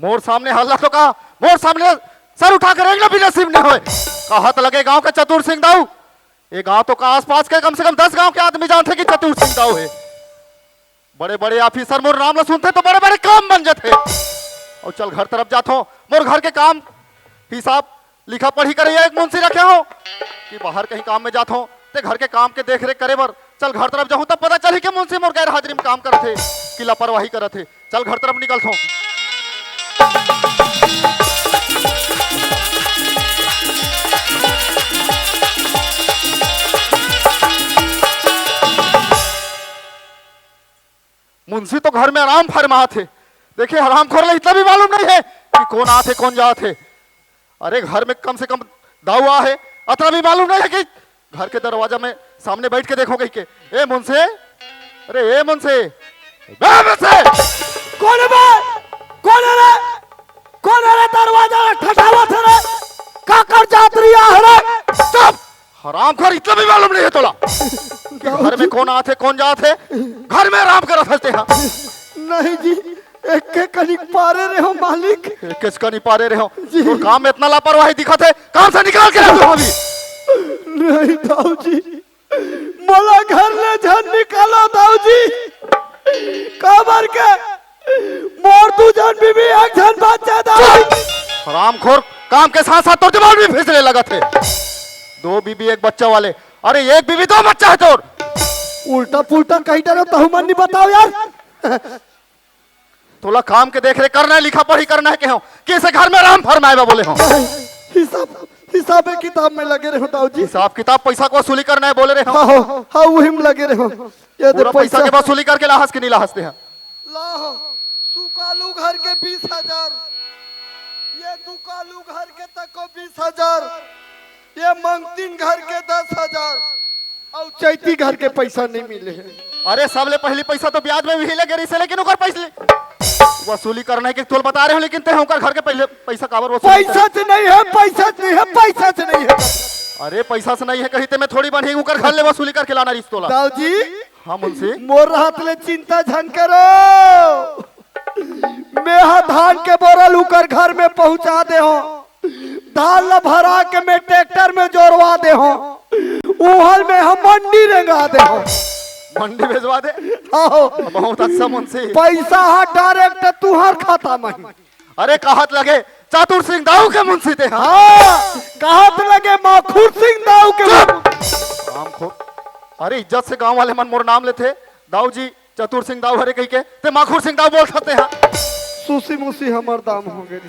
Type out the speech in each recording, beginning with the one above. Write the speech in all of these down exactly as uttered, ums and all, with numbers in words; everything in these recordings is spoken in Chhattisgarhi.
मोर सामने हल्ला तो का, मोर सामने सर उठा के रेंगना भी नसीब नहीं होय। कहत लगे गांव के चतुर सिंह दाऊ, ये गांव तो का आसपास के कम से कम दस गांव के आदमी जानथे कि चतुर सिंह दाऊ हे। बड़े बड़े ऑफिसर मोर नाम ला सुनथे तो बड़े बड़े काम बन जाथे। अउ चल घर तरफ जाथो, मोर घर के काम हिसाब लिखा पढ़ी करे एक मुंशी रखे हो कि बाहर कहीं काम में जाथो ते घर के काम के देख रेख करे बर। चल घर तरफ जाहूं तब पता चलही कि मुंशी मोर गैर हाजिरी में काम करत हे कि लापरवाही करत हे। चल घर तरफ निकलथो। मुंशी तो घर में आराम फरमात हे। देखे हरामखोर ले इतना भी मालूम नहीं है कि कौन आत हे कौन जात हे। अरे घर में कम से कम दाऊ आहे, अतना भी मालूम नहीं है कि घर के दरवाजा में सामने बैठ के देखो कहीं के। ए मुंशी, अरे ए मुंशी, ए मुंशी। कौन है बे? कौन है रे? कौन है रे दरवाजा में ठठावत है रे? काकर जात रिया है रे? चुप। हरामखोर, इतना भी मालूम नहीं है तोला कि घर में कौन आत हे कौन जात हे? घर में आराम करत हस तेहा। नहीं जी, एक के कनिक पारे रहे हो मालिक। एक के कनिक पारे रहे हो। जी। तोर काम में इतना लापरवाही दिखत हे, काम से निकाल के ला दो अभी। नहीं दाऊ जी, मोला घर ले झन निकालो दाऊ जी। काबर के मोर दू झन बीबी एक झन बच्चा दाऊ। हरामखोर, काम के साथ साथ तोर दिमाग भी फिसले लगत हे। दो बीबी एक बच्चा वाले, अरे एक बीबी दो बच्चा है तोर। उल्टा पुल्टा कही डरे तहु मन नहीं बताओ यार। तोला काम के देख रेख करना है, लिखा पढ़ी करना है, कहो किसे घर में आराम फरमाए बा बोले हो। हिसाब, हिसाबे किताब में लगे रहे हो दाऊ जी। हिसाब किताब पैसा को वसूली करना है बोले रहे हो। हाँ हो, हाँ वही में लगे रहे हो। ये दे पूरा पैसा पैसा। के वसूली करके लाहस के नहीं लाहस ते हैं। लाहो, सुकालू घर के बीस हजार, ये दुकालू घर के तको बीस हजार, ये मंगतीन घर के दस हजार, अउ चैती घर के पैसा नहीं मिले हे। अरे सबले पहली पैसा तो ब्याज में भी लगे रही से, लेकिन ओकर पैसे वसूली करना है कि तोल बता रहे हो, लेकिन ते ओकर घर के पहले पैसा काबर वसूली करे? पैसा से नहीं है, पैसा से नहीं है, पैसा से नहीं है। अरे पैसा से नहीं है कही ते मैं थोड़ी बनी ओकर घर ले वसूली करके लाना रिस तोला। दाऊ जी, हाँ मुंशी। मोर हाथ ले चिंता झन करो। मैं हा धान के बोरल उकर घर में पहुंचा दे हो। धान ला भरा के मैं ट्रैक्टर में जोरवा दे हो। उहल में हम मंडी रेंगा दे हो। मंडी भेजवा दे। आओ। बहुत अच्छा मुंशी। पैसा हा डायरेक्ट तुहर खाता में। अरे कहत लगे चतुर सिंह दाऊ के मुंशी ते हा। हाँ, कहत लगे माखुर सिंह दाऊ के चुप! मुंशी। राम खो-, अरे इज्जत से गांव वाले मन मोर नाम लेथे, दाऊ जी चतुर सिंह दाऊ हरे कही के, ते माखुर सिंह दाऊ बोल सकते हैं। सूसी मूसी हमर दाम हो गए।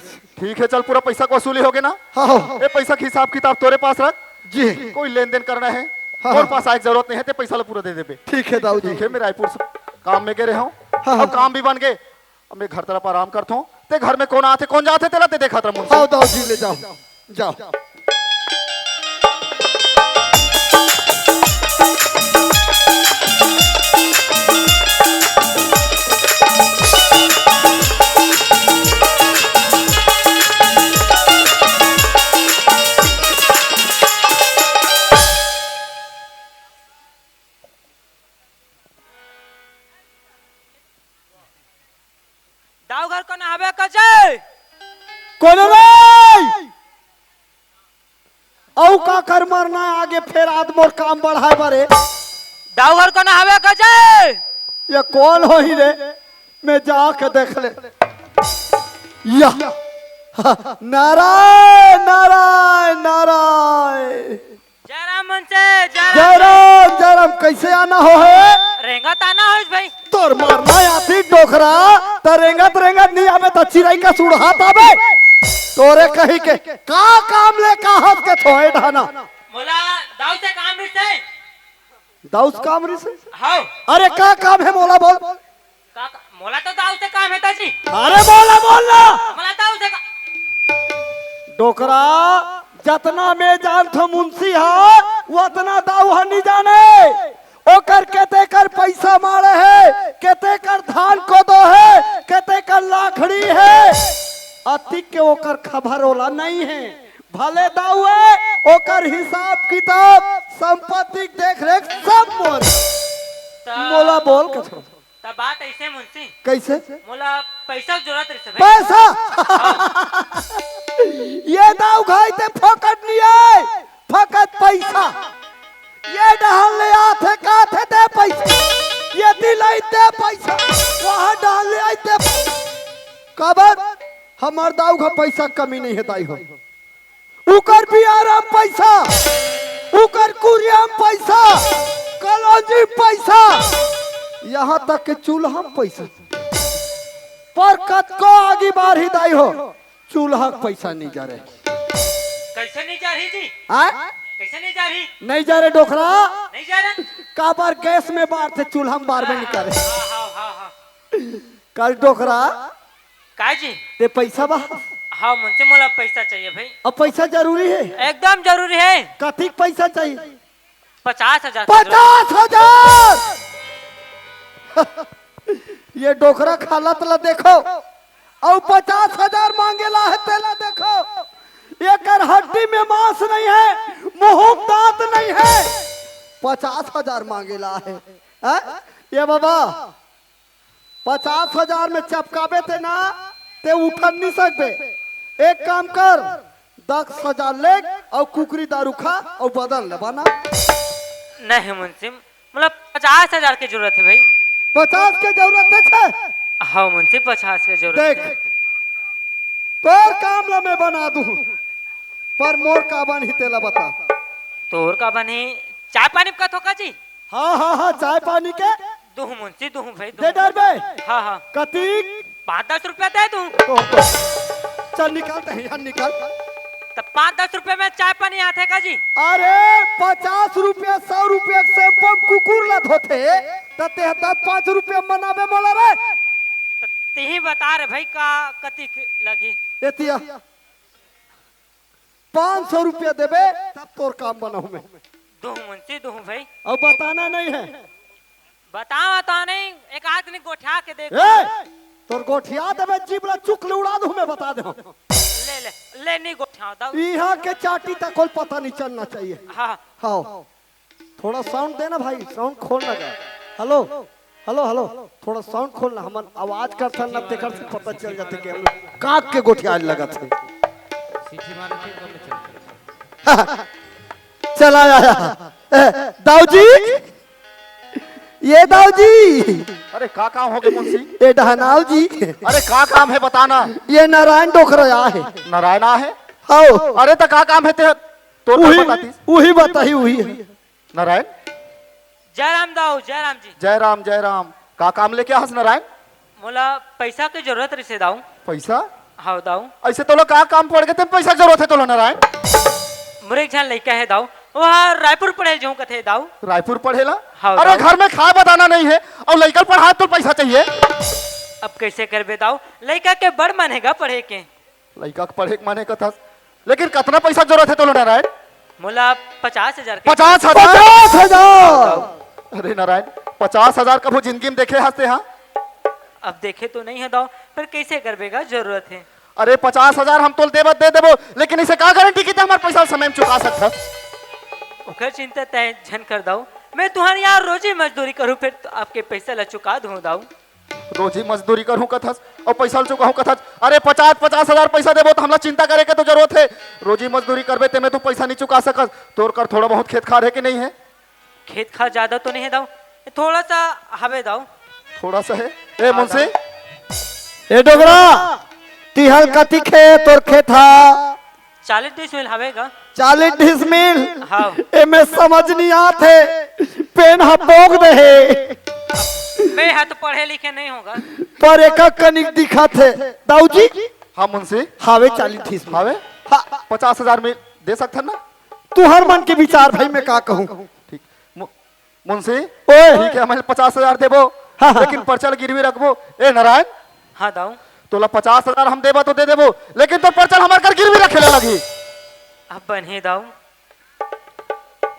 ठीक है, चल पूरा पैसा को वसूली हो गए ना? हाँ, हाँ। ए पैसा के हिसाब किताब तोरे पास रख। जी। कोई लेन देन करना है, हाँ, मोर हाँ। पास आए के जरूरत नहीं है, ते पैसा ला पूरा दे देबे। ठीक है दाऊ जी। ठीक है, मैं रायपुर से काम में गए रहे हूँ, हाँ, अब हाँ। काम भी बन गए, अब मैं घर तरफ आराम करता हूँ। ते घर में कौन आते कौन जाते तेला ते देखा था मुंशी। हाँ दाऊ जी, ले जाओ, जाओ। दाऊ घर कोन हवे कजे? कोन रे? अउ का कर मरना है आगे फेर आद मोर काम बढ़ाए बारे। दाऊ घर कोन हवे कजे? ये कौन होही रे? मैं जाके देख ले। या। नारायण, नारायण, नारायण। जयराम मंचे, जयराम। जयराम, जयराम, कैसे आना हो है? रेंगत आना हो भाई। तोर मरना आती डोकरा, त रेंगत रेंगत नहीं आवे त चिरई का सुड़हात आवे। तोरे कही के का काम ले का हाथ के थोए ढाना। मोला दाऊ से काम रिसे। दाऊ से काम रिसे? हाव। अरे का काम है मोला बोल। का, का, मोला तो दाऊ से काम है ताजी। अरे बोला, बोल ना। मोला दाऊ से का डोकरा, जतना मैं जानथो मुंशी हा, वतना दाऊ हा नहीं जाने। ओकर केते कर पैसा मारे है, केते कर धान कोदो है, केते कर लाखड़ी है। अतिक के ओकर खबर ओला नहीं है। भले दाऊ है, ओकर हिसाब किताब, संपत्ति के देख रेख सब मोर। त मोला बोल कछो। त त बात अइसे मुंशी, कइसे? मोला पइसा के जरूरत रहिस हे भाई। पइसा? ये दाऊ घाई ते फोकट नइ आय, फकत पइसा। ये डहन ले आथे, काथे दे पइसा, ये दिलाई दे पइसा, वहाँ डहन ले आय दे पइसा। काबर? हमर दाऊ घा पइसा कमी नइ हे दाई हो। उकर बियारा म पइसा, उकर कुरिया म पइसा, कलौंजी म पइसा, यहाँ तक के चूल्हा म पइसा। पर कतको आगी बाढ़ही दाई हो, चूल्हा के पइसा नइ जरे। कइसे नइ जरही जी? आय? कइसे नइ जरही? नइ जरे डोकरा। नइ जरे? काबर गैस में बारथे, चूल्हा म बारबे नइ करे। हाँ, हाँ, हाँ, हाँ। कल डोकरा। काय जी? ते पइसा बा? हाँ, मुंशी मोला पइसा चाहिए भाई। अब पइसा जरूरी हे? एकदम जरूरी हे। कतिक पइसा चाहिए? पचास हजार। पचास हजार? ये डोकरा के हालत ला देखो, अउ पचास हजार मांगे ला हे, तेला देखो, एकर हड्डी में मांस नइ हे, मुंह म दांत नइ हे, पचास हजार मांगे ला हे। हैं? ये बाबा, पचास हजार में चपकाबे ते ना, ते उठन नइ सकबे। एक काम कर, दस हजार ले अउ कुकरी दारू खा अउ बदन ले बना। नहीं मुंशी, मतलब पचास हजार के जरूरत हे भाई। पचास के जरूरत हे छे? हाँ मुंशी, पचास के जरूरत देख, हे। तोर काम ला मैं बना दूं, पर मोर का बनही तेला बता। तोर का बनही? चाय पानी का थोका जी? हाँ, हाँ, हाँ, चाय पानी के। दूहूं मुंशी, दूहूं भाई, दे दूहूं। डरबे? हाँ, हाँ। कतीक? पाँच दस रुपया दे दूं। तो, तो। चल निकल, तहीं यहाँ निकल। त पाँच दस रुपया में चाय पानी आथे का जी? अरे, पचास रुपया, सौ रुपया के शैम्पू में कुकुर ला धोथे, त तेह दस पाँच रुपया मनाबे मोला रे। त तिही बता रे भाई, का कतिक लगही? एतिया। पाँच सौ रुपया देबे, तब तोर काम बनाहूं मैं। दूहूं मुंशी, दूहूं भाई। अउ बताना नइ हे। बतावा तो नहीं, एक आध दिन गोठिया के देख। ए, तोर गोठिया देबे, जीभ ला चुक ले उड़ा दूं मैं, बता दे। ले, ले, ले, नइ गोठियाव दाऊ। इहाँ के चाटी तक कोई पता नइ चलना चाहिए। हाँ। हाँ। थोड़ा साउंड देना भाई, साउंड खोलना का। हेलो, हेलो, हेलो, थोड़ा साउंड खोलना, हमन आवाज करथन ना, तेकर से पता चल जाथे कि हम लोग काग के गोठियाए लगत हे। सीटी मार के एकदम चल। चला आया। ए, दाऊ जी, ये दाऊ जी। अरे का काम होगे मुंशी? ए डहनाव जी। अरे का काम हे बताना। ये नारायण डोकरा आय हे। नारायण आय हे? हव। अरे त का काम हे ते? तोर उही, बतातीस। उही बताही, उही। नारायण। जय राम दाऊ, जय राम जी। जय राम, जय राम। का काम लेके आहस नारायण? मोला पइसा के जरूरत रहिसे दाऊ। पइसा? हव दाऊ। अइसे तोला का काम पड़ गे ते पइसा के जरूरत हे तोला नारायण? मोर एक झन लइका हे दाऊ, वो ह रायपुर पढ़े जाहूं कथे दाऊ। रायपुर पढ़े ला? हव अरे दाऊ। घर में खाए बर दाना नइ हे अउ लइका ल पढ़ाए तोला पइसा चाहिए? अब कइसे करबे दाऊ, लइका के बड़ मन हे गा पढ़े के। लइका के पढ़े के मन हे कथस, लेकिन कतना पइसा के जरूरत हे तोला नारायण? मोला पचास हजार के। पचास हजार? पचास हजार? अरे नारायण, पचास हजार कभू जिंदगी में देखे हस तेहा? अब देखे तो नइ हे दाऊ, पर कइसे करबे गा, जरूरत हे। अरे पचास हजार हम तोला देबो त दे देबो, लेकिन अइसे का गारंटी कि ते हमर पइसा समय में चुका सकथस? ओकर चिंता तैं झन कर दाऊ, मैं तुंहर यहाँ रोजी मजदूरी करहूं, फेर तो आपके पइसा ला चुका दूहूं दाऊ। रोजी मजदूरी करहूं कथस अउ पइसा ल चुकाहूं कथस। अरे पचास, पचास हजार पइसा देबो त हमला चिंता करे के तो जरूरत हे। रोजी मजदूरी करबे तेमे तो पइसा नइ चुका सकस। तोर कर थोड़ा बहुत खेत खार हे कि नइ हे? खेत खार जादा तो नइ हे दाऊ, थोड़ा सा हवे दाऊ। थोड़ा सा हे? ए मुंशी। ए डोकरा, तिहल कतिक हे तोर खेत हा? चालीस डिसमिल हवे गा। चालीस डिसमिल? हाँ। एमे समझ नइ आत हे, पेन ह पोंक दे हे। मैं ह तो पढ़े लिखे नइ हों गा। पर एक कनिक दिखत हे। दाऊ जी? हाँ मुंशी। हवे चालीस डिसमिल। हवे? हाँ। पचास हजार में दे सकथन ना? तुंहर मन के विचार भाई, मैं का कहूँ। ठीक। मु-, मुंशी, ओए। ठीक हे, हमन पचास हजार देबो, हाँ, हाँ। लेकिन पर्चा ल गिरवी रखबो। ए नारायण। हाँ दाऊ। तोला पचास हजार हम देबो तो दे देबो, लेकिन तोर पर्चा ल हमर कर गिरवी रखे ला लगही। अब बनही दाऊ।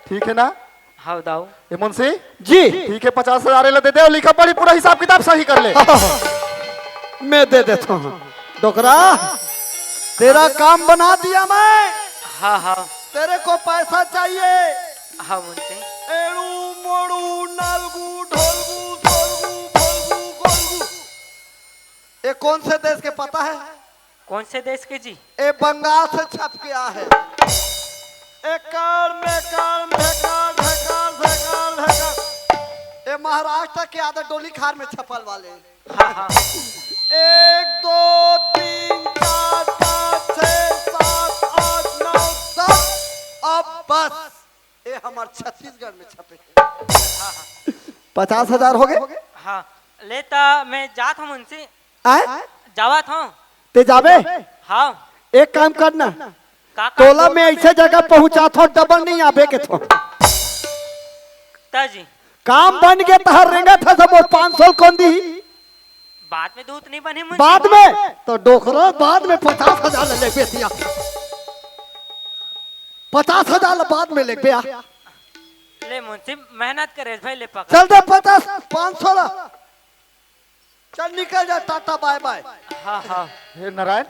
ठीक हे ना? हाँ दाऊ। ए मुंशी। जी। ठीक हे, पचास हजार एला दे दे अउ लिखा पढ़ी पूरा हिसाब किताब सही कर ले। हाँ, हाँ, हाँ। मैं दे देता हूँ। डोकरा, तेरा काम बना दिया मैं। हाँ, हाँ। तेरे को पैसा चाहिए? हाँ मुंशी। एड़ू मोड़ू नालगू ढोलगू सोलगू फोलगू ये कौन से देश के पता है? कौन से देश के जी? ये बंगाल से छप के आ है। एकड़, मेकड़, भेकड़, ढेकड़, ढेकड़, ढेकड़। ये महाराष्ट्र के आदर डोली खार में छपल वाले। हाँ, हाँ। एक, दो, तीन, चार, पाँच, छः, सात, आठ, नौ, दस। अब बस, ये हमार छत्तीसगढ़ में छपे। पचास हजार हो गए। हाँ, ले ता मैं जात हूँ मुंशी। आय? जावत हूँ। ते जाबे? हाँ। एक काम करना, का, का तोला बोल- मैं ऐसे जगह पहुंचात हूँ, डबल नहीं आबे के थो। ता जी। काम बन गया, तहर रेंगत ह सब, मोर पाँच सौ कौन दी? बाद में दूत नहीं बने मुंशी। बाद में तो डोकरा, बाद में पचास हजार ले लेबे तिया। पचास हजार ले बाद में लेबे आ। ले मुंशी, मेहनत करे भाई, ले पकड़। चल दे पचास, पाँच सौ ला। चल निकल जा, टाटा बाय बाय। हाँ, हाँ। हे नारायण।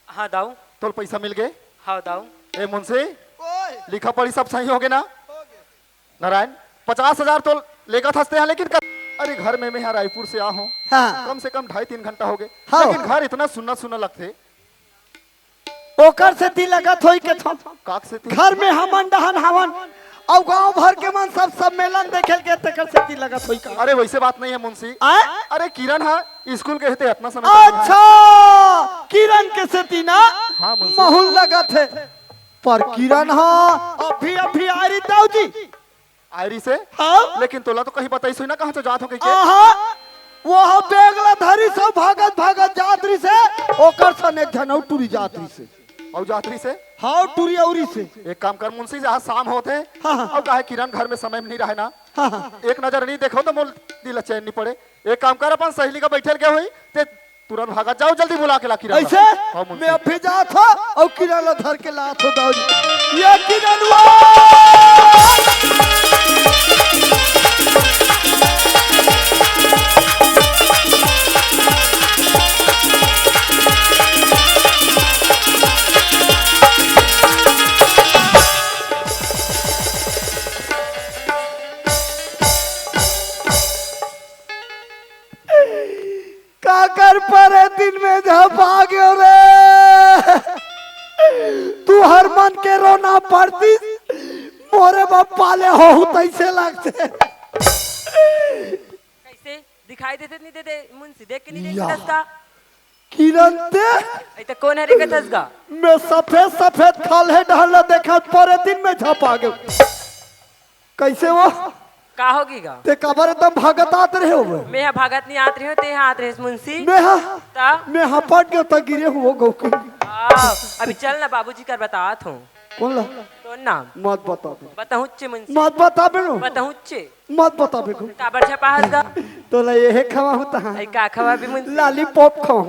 हाँ दाऊ। तोल पैसा मिल गए? हाँ दाऊ। ए मुंशी, ओए। लिखा पढ़ी सब सही हो गए ना? हो गए। नारायण, पचास हजार तो लेगत हस ते हा, लेकिन क-, अरे घर में मैं हा रायपुर से आ हूँ। हाँ। कम से कम ढाई तीन घंटा हो गए। हाँ। लेकिन घर इतना सुन्ना सुन्ना लगथे। ओकर सेती लगत होई के थो। काक सेती? घर में हमन डहन हवन, अउ गांव भर के मन सब सम्मेलन देखे ल गे, तेकर सेती लगत होई का? अरे वैसे बात नहीं है मुंशी। आय? अरे किरण हा स्कूल गए थे, इतना समय तक। अच्छा, किरण के सेती ना। हाँ, मुंशी। माहौल लगत है। पर किरण हा अभी अभी आ रही दाऊ जी। आयरी से? हाँ। लेकिन तोला तो कहीं बताई सोई ना, कहाँ से जात हो कहीं के? आहा, वो हा बैग ला धरी से भागत भागत जात रही से, ओकर सन एक झन अउ टूरी जात रही से। अउ जात रही से? हाँ, टूरी अउरी से। एक काम कर मुंशी, जहाँ शाम होत है, हाँ, हाँ। अउ काहे किरण घर में समय में नहीं रहे ना, हाँ, हाँ। एक नजर नहीं देखो तो मोर दिल चैन नहीं पड़े। एक काम कर, अपन सहेली का बैठल के होई, ते तुरंत भागत जाओ, जल्दी बुला के ला किरण ला। ऐसे? हाँ, मुंशी। मैं अभी जात हो और किरण ला धर के लात हो दाऊ जी। ये किरणवा! काकर परे दिन में झपा गयो रे। तुहर मन के रोना पड़ती, मोरे बाप पाले हो तैसे लगते। कैसे दिखाई देते नहीं देते मुंशी, देख के नहीं देख या। सकता। किरण ते? ऐ तो कौन हरे कथस गा? मैं सफेद सफेद खाल है डहल देखा परे दिन में झपा गयो। कैसे वो? का होगी गा? ते काबर एकदम भागत आत रहे हो? मैं हा भागत नहीं आत रहे हो, ते हा आत रहे मुंशी। मैं हा? ता? मैं हा पट गयो ता गिरे हुआ गौ के। आ, अभी चल ना बाबूजी कर बतात हूँ। कौन ला? तो नाम। मत बता दे। बताऊँ चे मुंशी। मत बता बे नो। बताऊँ चे। मत बता बे को। काबर छपा हस गा? तो ला ये है खवा होता है। ऐ का खवा भी मुंशी? लॉलीपॉप खवा।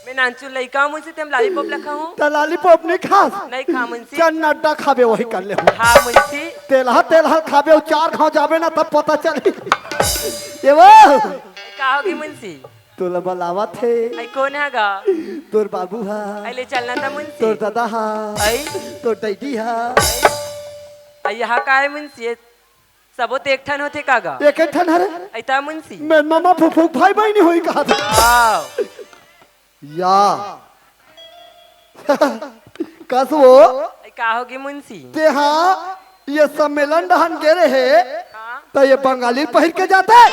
मैं नानचू लइका हूँ मुंशी, तेम लॉलीपॉप लखा हूँ। त लॉलीपॉप नहीं खास? नहीं खा मुंशी। चल नड्डा खाबे वही कर ले। हाँ मुंशी। तेलहा तेलहा खाबे और चार घाव जाबे ना तब पता चली। ये वो। का होगी मुंशी? तोला बलावत है। ऐ कौन है गा? तोर बाबू हा। ऐ ले चलना था मुंशी। तोर दादा हा। ऐ? तोर डैडी हा। ऐ यहाँ का है मुंशी? ये सबो तो एक ठन होथे का गा? एक एक ठन हरे। ऐ ता मुंशी। मैं मामा फूफू भाई बहनी होई कहा था। आओ। या। कस वो? ऐ का होगी मुंशी? ते हाँ, ये सम्मेलन डहन गे रहे, हाँ। तो ये बंगाली पहिर के जाता है?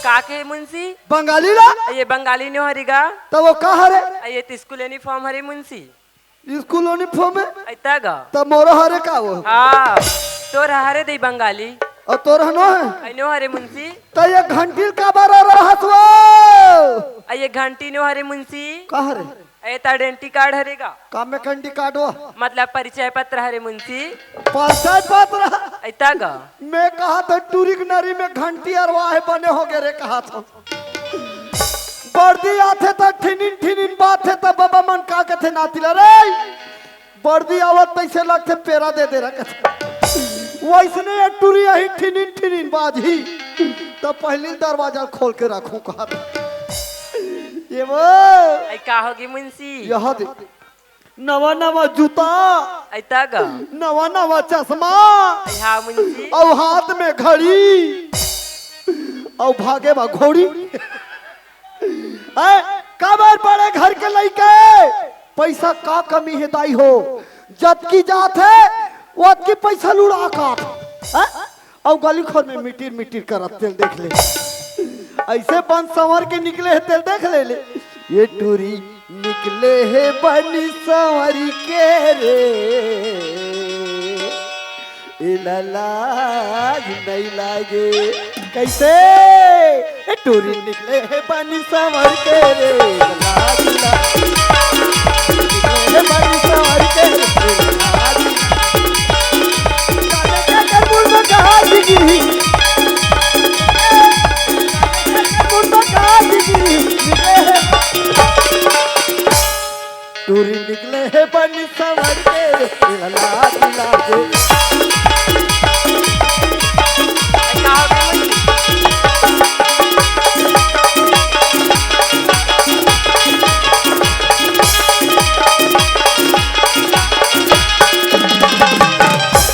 का के मुंशी? बंगाली ला? ये बंगाली नो हरी गा। तो वो का हरे? ये तो स्कूल यूनिफॉर्म हरे मुंशी। स्कूल यूनिफॉर्म है? ऐ ता गा। तो मोरो हरे का वो? हाँ, तोर हरे दे बंगाली। और तोर हनो है? ऐ नो हरे मुंशी। तो ये घंटी काबर रहा हस वो? ऐ ये घंटी नो हरे मुंशी। का हरे? ऐ ता आइडेंटिटी कार्ड हरे गा। का में घंटी कार्ड वो? मतलब परिचय पत्र हरे मुंशी। परिचय पत्र? ऐ ता गा। मैं कहा था टूरिक नरी में घंटी अरवा है बने हो गए रे कहा था। बर्दी आथे त ठिनिन ठिनिन बाथे त बाबा मन का कथे नाती ला रे। बर्दी आवत तैसे लगथे पेरा दे दे रखत। वैसने ये टूरी यही ठिनिन ठिनिन बाजी। त पहली दरवाजा खोल के रखूं कहा। ये वो। ऐ का होगी मुंशी? यहाँ दे। नवा नवा जूता। ऐ ता गा। नवा नवा चश्मा। ऐ हाँ मुंशी। और हाथ में घड़ी। और भागे बा घोड़ी। हैं? काबर बड़े घर के लइका ए? पैसा का कमी हे दाई हो? जतकी जात हे, ओतकी पैसा लुढ़ा के आत हे। हैं? अउ गली खोर में मिटिर मिटिर करत तेला देख ले। अइसे बन संवर के निकले हे तेला देख ले ले। ये टूरी निकले हे बन संवर के रे। एला लाज नइ लागे। कइसे? ए टूरी निकले हे बन संवर के रे। एला लाज लागे। निकले हे बन संवर के रे। एला लाज लागे। जाने का कर मुड़ में कहाँ गिरी। जाने का कर मुड़ में कहाँ गिरी। निकले हे टूरी निकले हे बन संवर के रे, एला लाज लागे।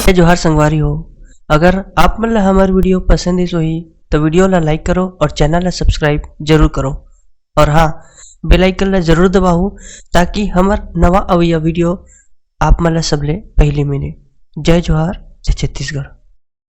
जय जोहार संगवारी हो, अगर आप मन ला हमर video पसंद आइस होही, तो video ला like करो और channel ला subscribe जरूर करो। और हाँ, bell icon ला जरूर दबाओ, ताकि हमर नवा अवइया video आप मन ला सबले पहिली मिले। जय जोहार, जय छत्तीसगढ़।